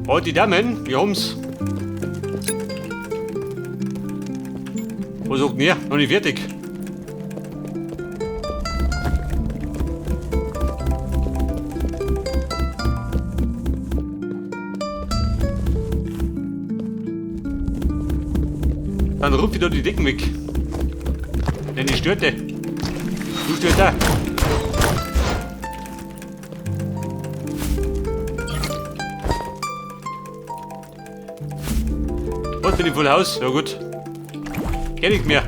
Oh, die Damen, wir haben's. Was sagt denn ihr? Noch nicht fertig. Dann rupf ich da die Decken weg. Denn die störte. Du stört da. Was, bin ich voll Haus? Ja gut. Kenn ich mehr.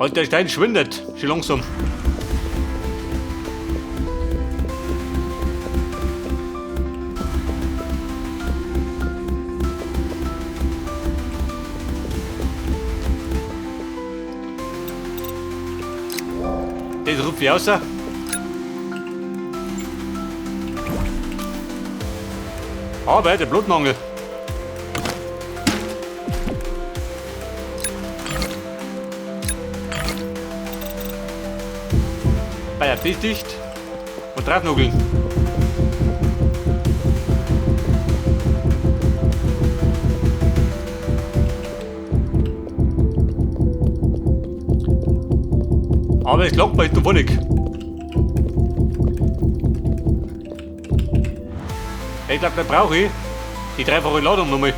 Und der Stein schwindet schon langsam. Das rupft ich raus. Aber der Blutmangel. Bei der dicht und draufnugeln. Aber es langt bald noch nicht. Ich glaube, da brauche ich die dreifache Ladung nochmal.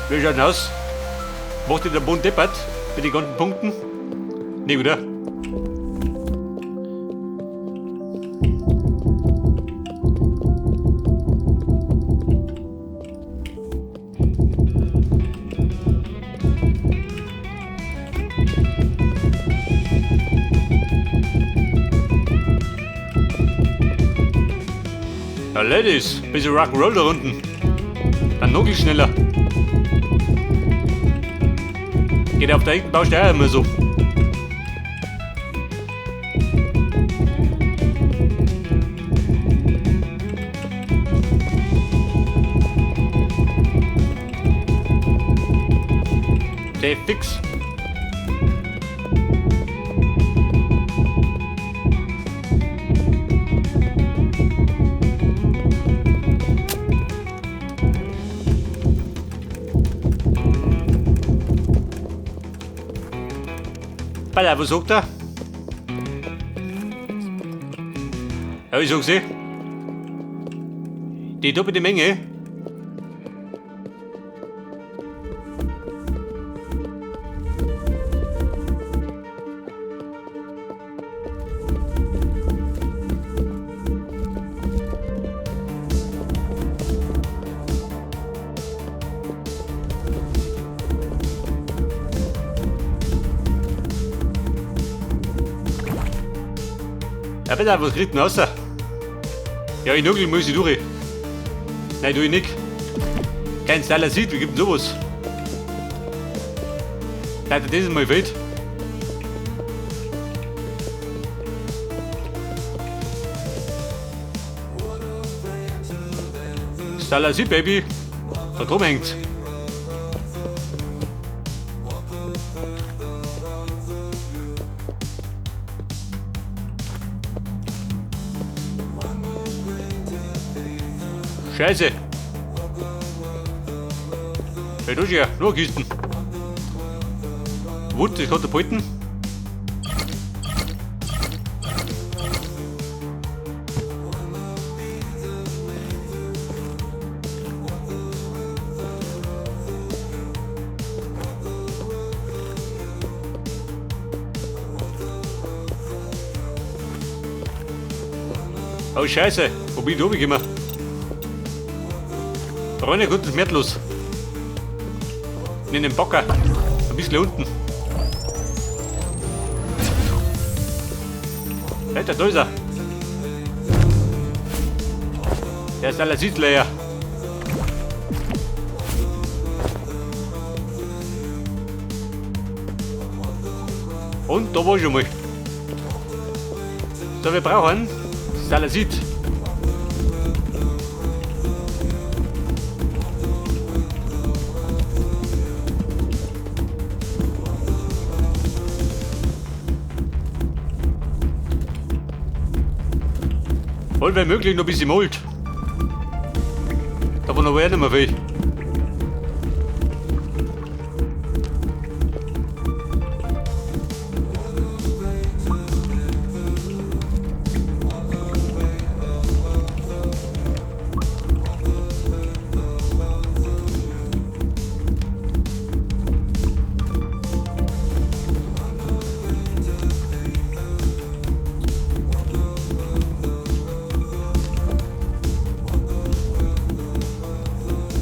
Wie schaut denn aus? Macht dir der Bund deppert mit den ganzen Punkten? Nee, oder? Ja, Ladies, bisschen Rock'n'Roll da unten. Dann noch schneller. Geht auf der linken Baustelle immer so. Der fix. Bei was sagt er? Ja, ich sag's eh. Die doppelte Menge. Ja, bitte, was kriegt denn raus? Ja, ich nugel muss ich durch. Nein, tu ich nicht. Kein Styler sieht, wie gibt denn sowas? Leider das ist mal fehlt. Styler sieht, Baby. Da drum hängt's. Scheiße. Hey, du ja, nur Kisten. Wut, das kann der behalten. Oh Scheiße, wo bin ich da runtergekommen? Freunde, gut und wertlos. In den Bocker. Ein bisschen unten. Alter, da ist er. Der ist aller Siedler. Und da war ich schon mal. So, wir brauchen Salasit. Und wenn möglich noch ein bisschen Mold. Davon aber eh nicht mehr viel.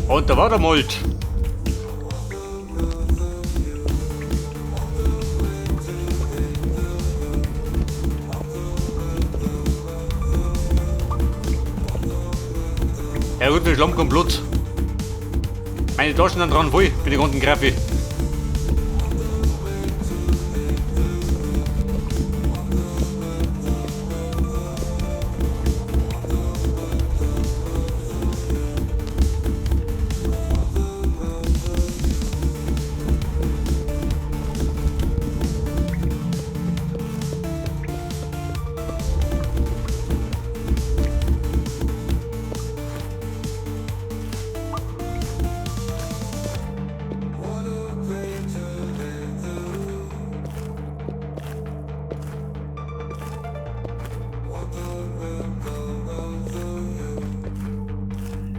Und da war der Mold. Ja gut, der Schlamm kommt Blut. Meine Taschen sind dran voll mit den ganzen Graffi.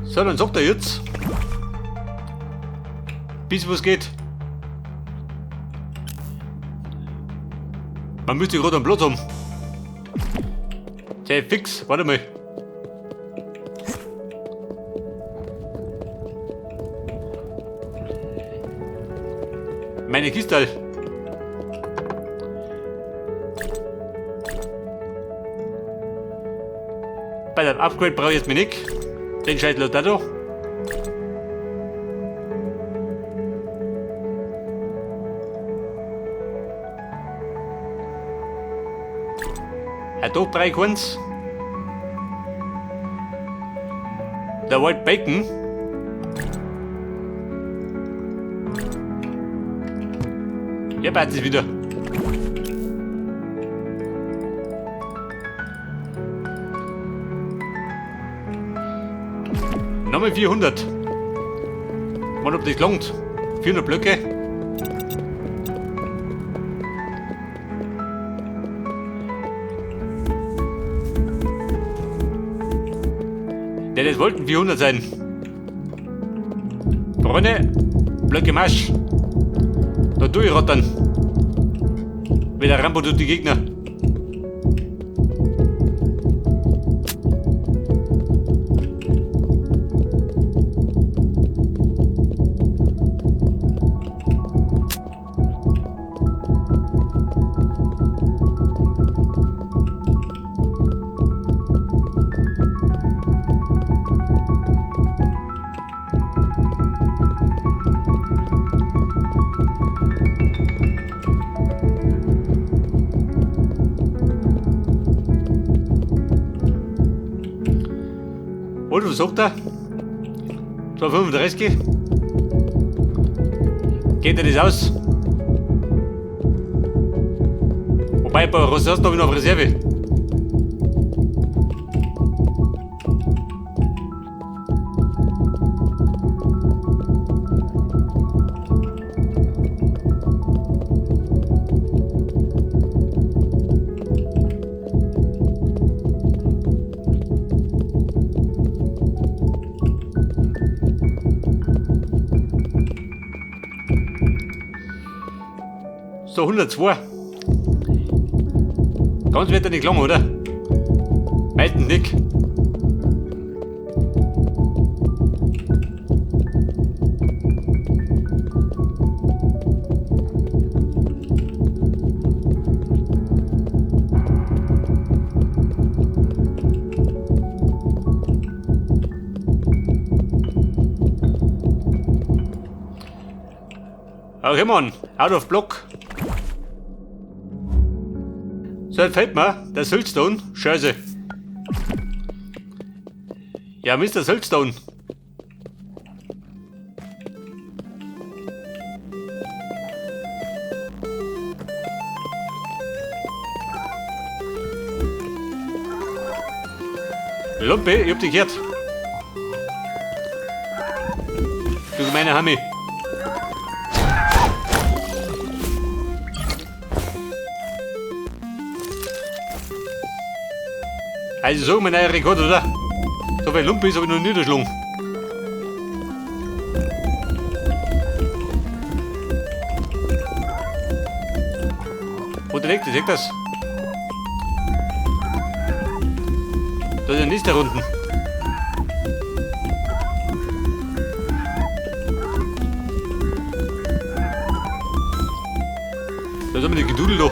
So, dann sagt er jetzt, bis was geht. Man müsste gerade einen Platz haben. Sehr fix, warte mal. Meine Kiste. Bei dem Upgrade brauche ich jetzt mir nicht. Den Scheiß da. Ja, da brauche ich keins. Der White Bacon. Ja, passt es wieder. Nochmal 400. Mal, ob das langt. 400 Blöcke. Ja, das wollten 400 sein. Freunde, Blöcke Marsch. Da durchrottern. Wie der Rambo durch die Gegner. Und was sagt er? 2,35. Geht er das aus? Wobei, ein paar Ressourcen habe ich noch auf Reserve. So, 102. Ganz wird er nicht lang, oder? Meistens nicht. Okay, Mann, out of block. So, jetzt fällt mir der Siltstone. Scheiße. Ja, Mr. Siltstone. Lumpe, ich hab dich gehört. Du gemeiner Hammi. Also so mein neuer Rekord, oder? So viel Lumpe ist habe ich noch nie niedergeschlagen. Wo der liegt, seht das? Da ist der nächste Runden. Da ist immer die Gedudel da.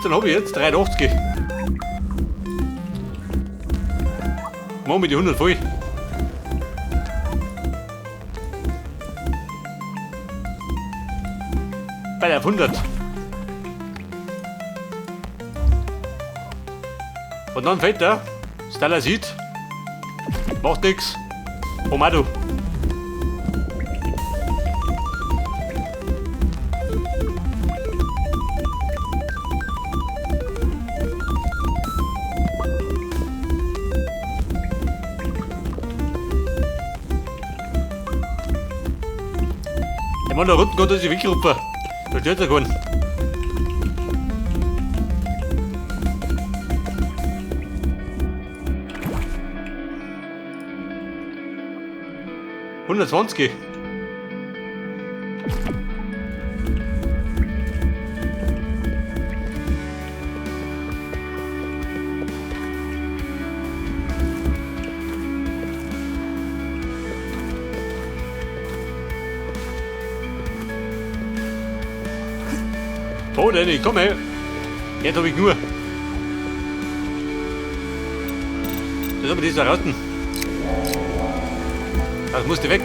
Dann habe ich jetzt 83. Machen wir die 100 voll. Bei der 100. Und dann fällt der Stalasit. Macht nix. Pomado. Der Mann da unten kommt, dass ich weggerufen. Da stört er keinen. 120. Oh, Danny, komm her. Jetzt hab ich nur. Das haben wir dieser Ratten. Das musste weg.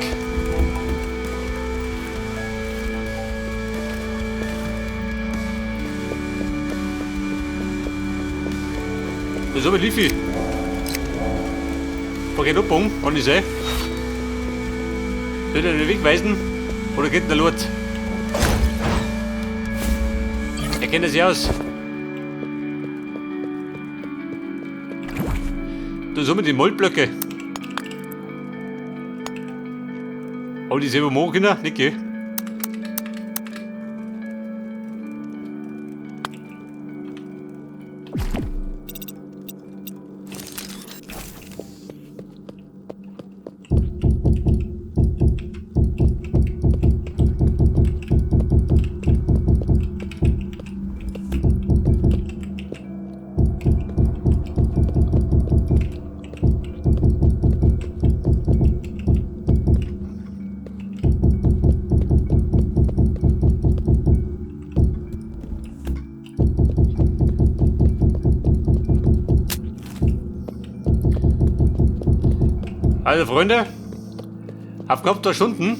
Das ist aber Lifi. Vergeht abbogen, kann ich sein. Soll ich den Weg weisen? Oder geht der Lord? Er kennt sich aus. Da sind wir die Mollblöcke. Aber die selber machen können, nicht gell? Also Freunde, auf knapp 2 Stunden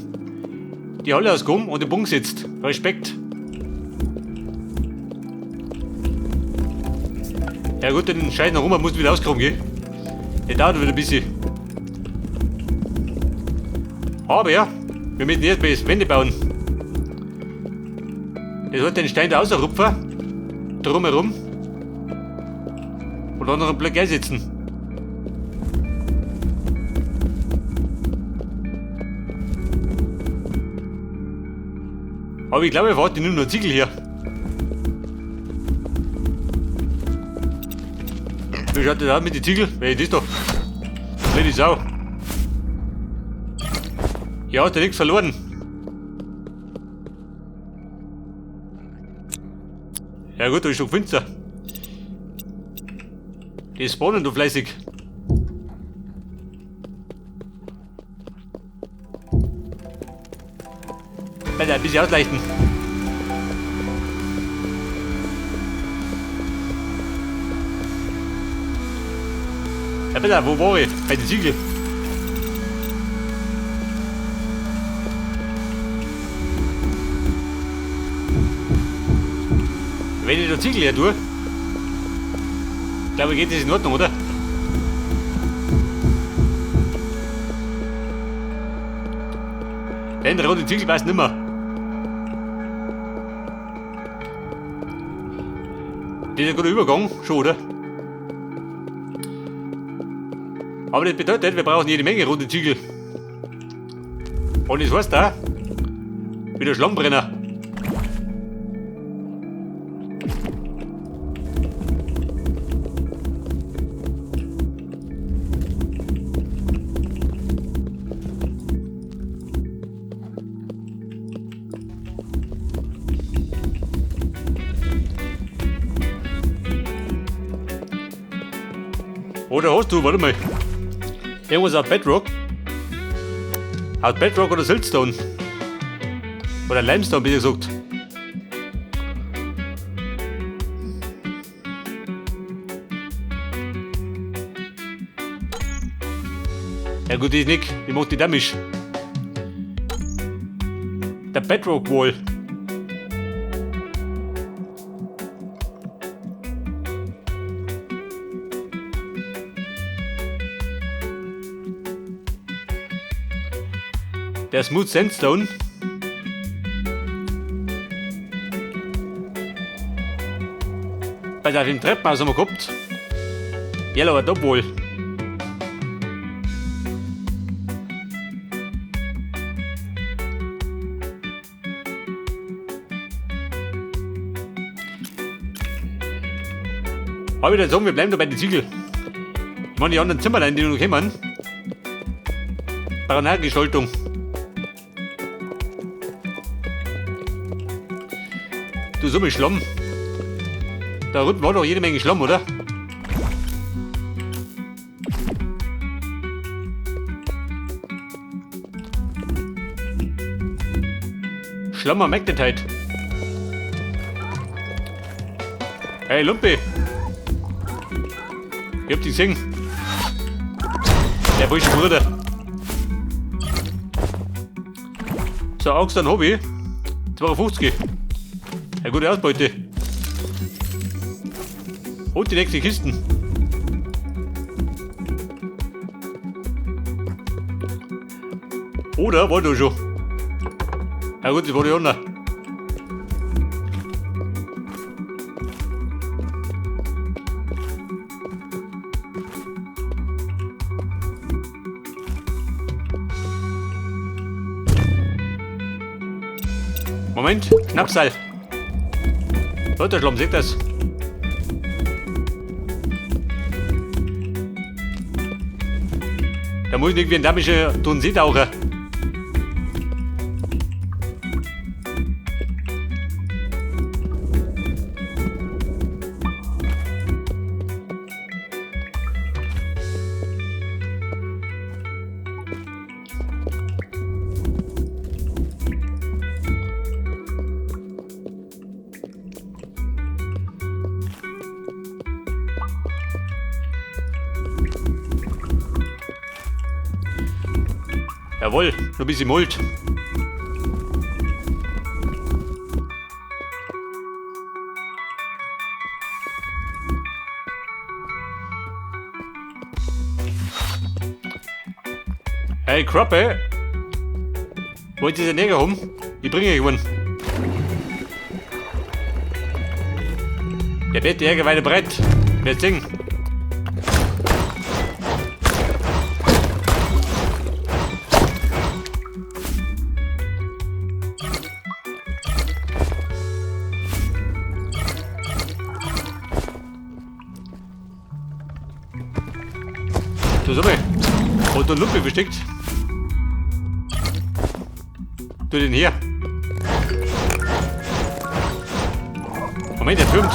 die Halle ausgehoben und den Bogen sitzt. Respekt. Ja gut, den Scheiß nach oben muss ich wieder ausgraben gehen. Der dauert wieder ein bisschen. Aber ja, wir müssen jetzt mal Wände bauen. Das hat den Stein da rausrupfen, drumherum. Und dann noch einen Block einsetzen. Aber ich glaube, ich warte nur noch Ziegel hier. Wie schaut das aus mit den Ziegel? Wer ist das da? Blöde Sau. Ja, hast du nichts verloren. Ja gut, da ist schon finster. Die spawnen du fleißig. Bitte ein bisschen ausleichten. Ja bitte, wo war ich? Bei den Ziegel. Wenn ich da Ziegel her tue, glaube ich, geht das in Ordnung, oder? Der rote Ziegel passt nimmer. Das ist ein guter Übergang, schon, oder? Aber das bedeutet, wir brauchen jede Menge rote Ziegel. Und das heißt auch, wieder Schlammbrenner. Oder hast du, warte mal. Irgendwas auf Bedrock. Auf Bedrock oder Siltstone. Oder Limestone, wie gesagt. Ja gut, die ist nicht. Die macht die Damage. Der Bedrock Wall. Der Smooth Sandstone. Bei dem Treppenhaus haben wir gehabt. Yellow Top Wall. Aber ich würde sagen, wir bleiben da bei den Ziegeln. Ich meine, die anderen Zimmerlein, die noch kommen. Gestaltung. Du, so mit Schlamm. Da unten war doch jede Menge Schlamm, oder? Schlamm am Magnetite. Hey Lumpi. Ich hab dich gesehen. Der falsche Bruder. So, Axt ein Hobby. 52. Eine gute Ausbeute. Und die nächste Kisten. Oder war da schon? Ja gut, das war die andere. Moment, Schnappseil. Leute, Schlamm, seht das? Da muss ich irgendwie ein dämlicher Tunseetaucher. Jawohl, noch ein bisschen Mult. Hey Kroppe! Wollt ihr den Neger haben? Ich bringe euch einen. Der beste Jäger weiter breit. Wer singen? So, sag mal. Hat da Lupe versteckt? Tu den her. Moment, der türmt.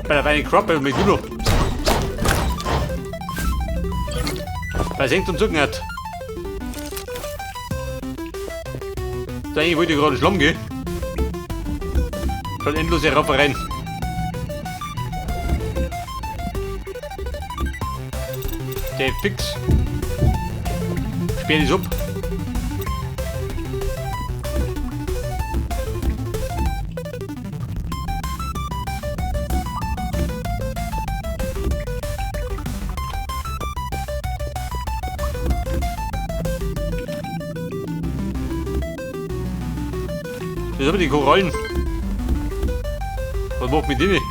Bei der eine Crop mit Nuno. Weil es hängt zum Zucken hat. So, eigentlich wollte ich gerade schlamm gehen. Schon endlose Raufereien. Der fix. Sperr das ab. Das sind aber die Korallen. Was macht mit denen?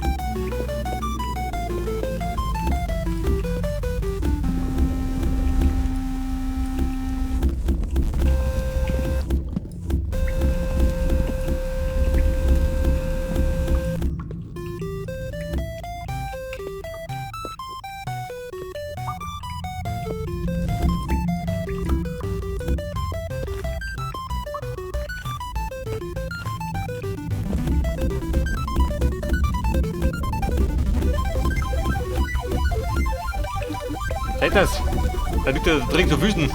Seht das? Da liegt der Dreck zu Füßen.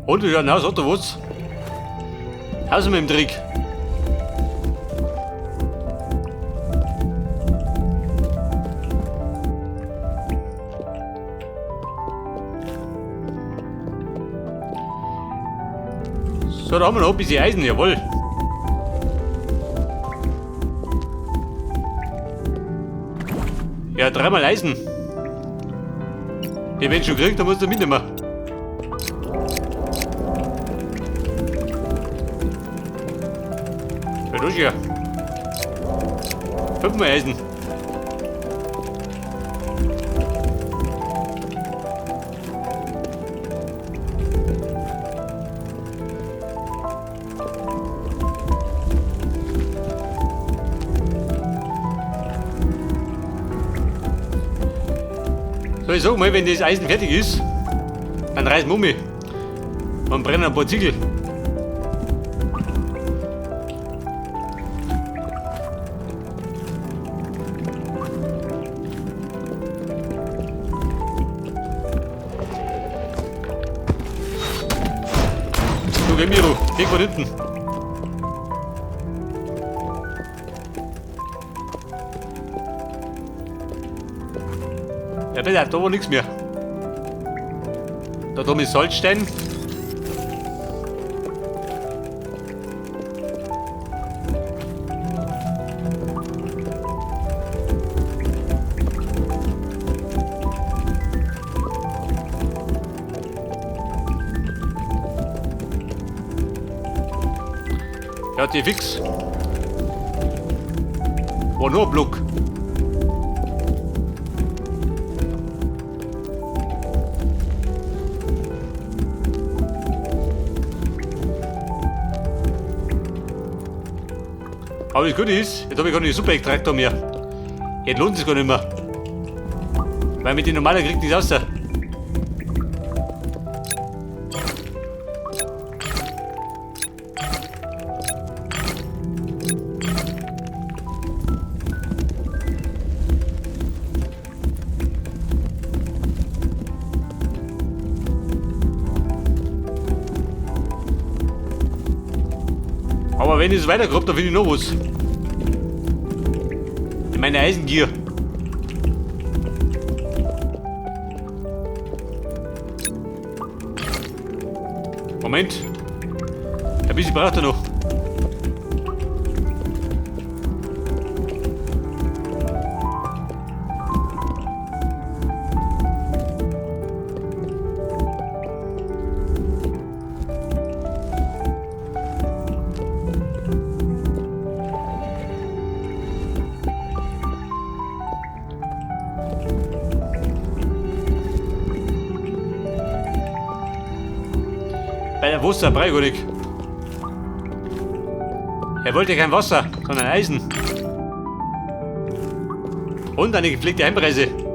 Und ja, ein Haus hat er was? Haus mit dem Dreck. So, da haben wir noch ein bisschen Eisen, jawohl. Ja, dreimal Eisen. Die wenn schon kriegt, dann musst du mitnehmen. Ja, das hier. 5-mal Eisen. So, ich sag mal, wenn das Eisen fertig ist, dann reißen wir um und brennen ein paar Ziegel. Du, geh mir, du. Geh von hinten. Ja, bitte, da war nichts mehr. Da drüben ist Salzstein. Ja, die fix. War nur ein Block. Aber das Gute ist, jetzt habe ich keinen Super-Extraktor mehr. Jetzt lohnt es sich gar nicht mehr. Weil mit den normalen kriegt nichts raus. Aber wenn ich es weitergrabe, dann finde ich noch was. In meiner Eisengier. Moment. Ein bisschen braucht er noch. Weil der Wasser brauche ich gar nicht. Er wollte kein Wasser, sondern Eisen. Und eine gepflegte Heimreise.